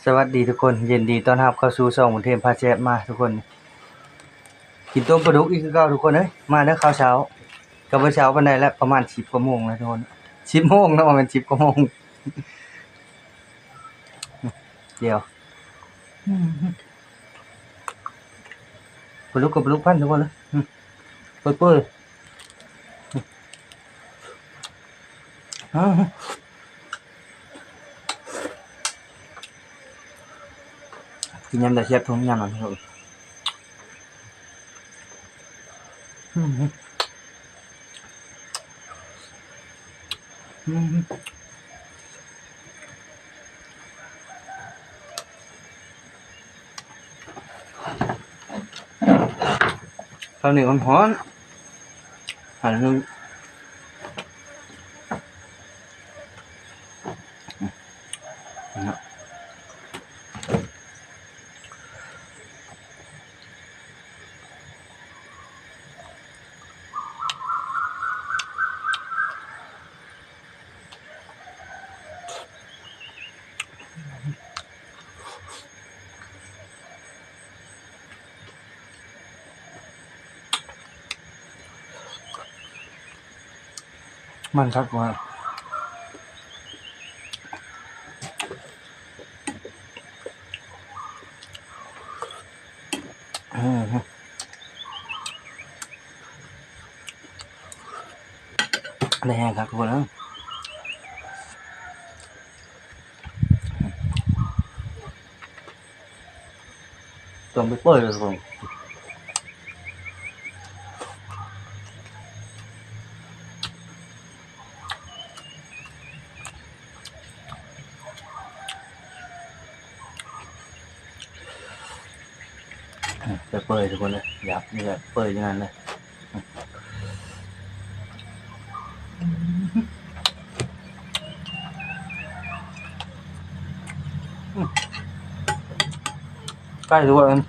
ສະຫວັດດີທຸກຄົນ, ຍິນດີຕ້ອນຮັບເຂົ້າສູ່ຊ່ອງບຸນເທມພາແຊບມາທຸກຄົນ. ກິນຕົ້ມປາດຸກອີກຄືເກົ່າທຸກຄົນເອີຍ. ມາເດີເຂົ້າເຊົ້າ, ກໍບໍ່ເຊົ້າປານໃດແລ້ວ, ປະມານສິບກວ່າໂມງແລ້ວທຸກຄົນ. ສິບໂມງເນາະ, ບໍ່ແມ່ນສິບກວ່າໂມງ. ດຽວ ປາດຸກກໍປາດຸກພັນທຸກຄົນເອີຍ. ເປີດໆ ກິນຍາມໃດແຊບທຸກຍາມນັ້ນ. ເຂົ້າໜຽວຮ້ອນໆ ອັນໜຶ່ງ. ມັນຄັກວ່າ ອືມ ໄດ້ແຮງຄັກທຸກຄົນເອີຍ. ຕ້ອງໄປເປີດເລີຍທຸກຄົນ. ໄປເປີດທຸກຄົນເດີ, ຢາກນີ້ແຫຼະ ເປີດຢູ່ນັ້ນເລີຍ. ໃກ້ທຸກຄົນ.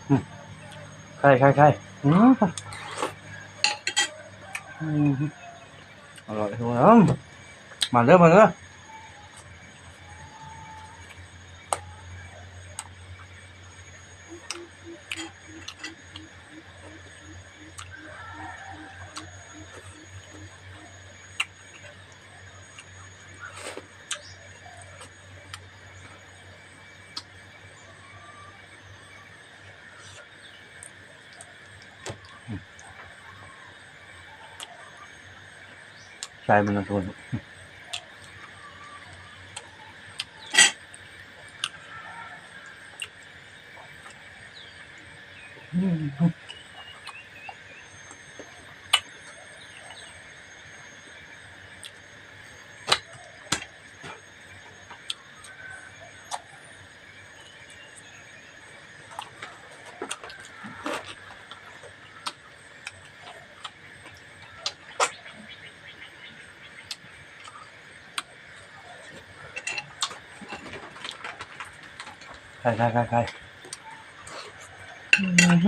ອືມ ໄຂ່ ໄຂ່ ໄຂ່ ອືມ ອືມ ອະລ່ອຍ ທຸກຄົນ. ມາເດີ ມາເດີ. ໃສ່ມັນລະທຸກຄົນ. ໄຂ່ ໄຂ່ ໄຂ່ ໄຂ່ ອືມ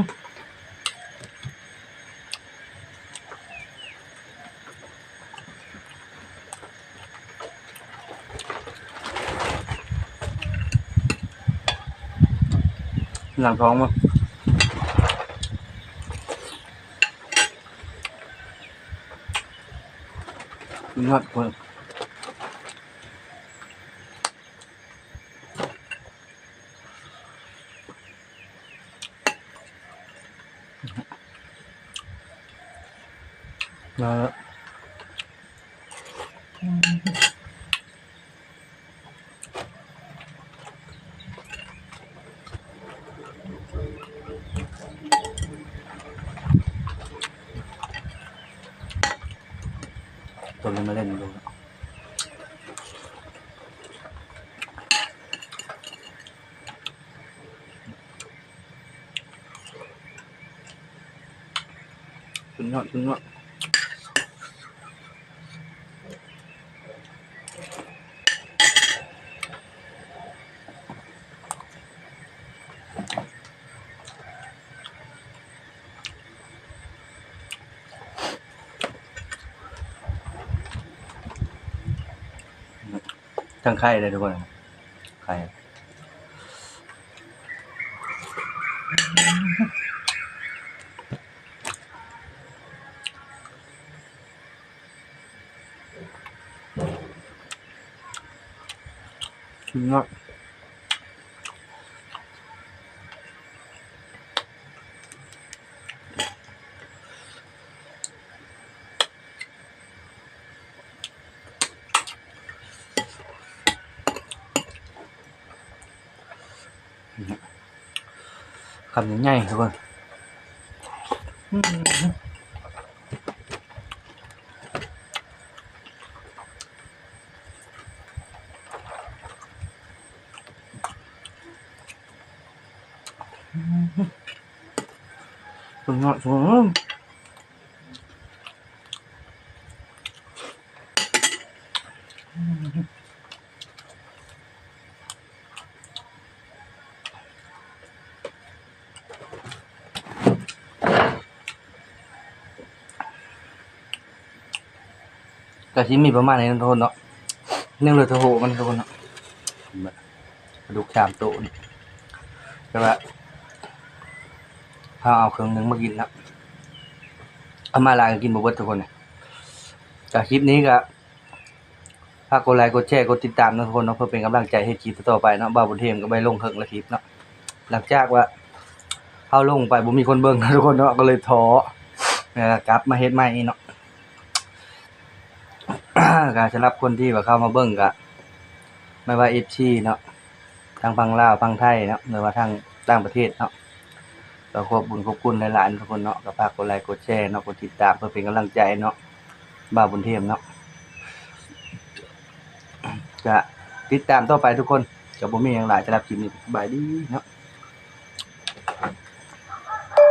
ຫຼັງທ້ອງມັນ ຍອດເພິ່ນ. ມາແລ້ວ ຕົວນີ້ມາເຫຼັ້ນດູ. ສຸດຍອດ ສຸດຍອດ. ອ ໄຂ່ເດ້ທຸກຄົນ ໄຂ່ ເນາະ ຄຳໃຫຍ່ໆ ທຸກຄົນ ອືມ ສຸດຍອດ ທຸກຄົນ ອືມ. ກະຊິມີປະມານນີ້ເນາະທຸກຄົນເນາະ ຍັງເຫຼືອແຕ່ໂຫມັນທຸກຄົນເນາະ ປາດຸກສາມໂຕນີ້ ແຕ່ວ່າເຮົາເອົາເຄິ່ງໜຶ່ງມາກິນເນາະ ເອົາມາຫຼາຍກະກິນບໍ່ເບິດທຸກຄົນ ກະຄລິບນີ້ກະ ຝາກກົດໄລ ກົດແຊ ກົດຕິດຕາມເນາະທຸກຄົນເນາະ ເພື່ອເປັນກຳລັງໃຈເຮັດຄລິບຕໍ່ໆໄປເນາະ ບ່າວບຸນເທມກໍໄປລົງເທິງແລ້ວຄລິບເນາະ ຫຼັງຈາກວ່າເຮົາລົງໄປບໍ່ມີຄົນເບິ່ງເນາະທຸກຄົນເນາະ ກໍເລີຍທໍ້ ເອີ ກັບມາເຮັດໃໝ່ເນາະ ກໍສຳລັບຄົນທີ່ວ່າເຂົ້າມາເບິ່ງກໍ ແມ່ນວ່າເອັຟຊີເນາະ ທັງຝັ່ງລາວ ຝັ່ງໄທເນາະ ຫຼືວ່າທາງຕ່າງປະເທດເນາະ ກໍຂອບບຸນຂອບຄຸນຫຼາຍໆເນາະທຸກຄົນເນາະ ກໍຝາກກົດໄລ ກົດແຊເນາະ ກົດຕິດຕາມເພື່ອເປັນກຳລັງໃຈເນາະ ບ່າວບຸນເທມເນາະ ກະຕິດຕາມຕໍ່ໄປທຸກຄົນ ກະບໍ່ມີຫຍັງຫຼາຍສຳລັບຄລິບນີ້ ສະບາຍດີເນາະ.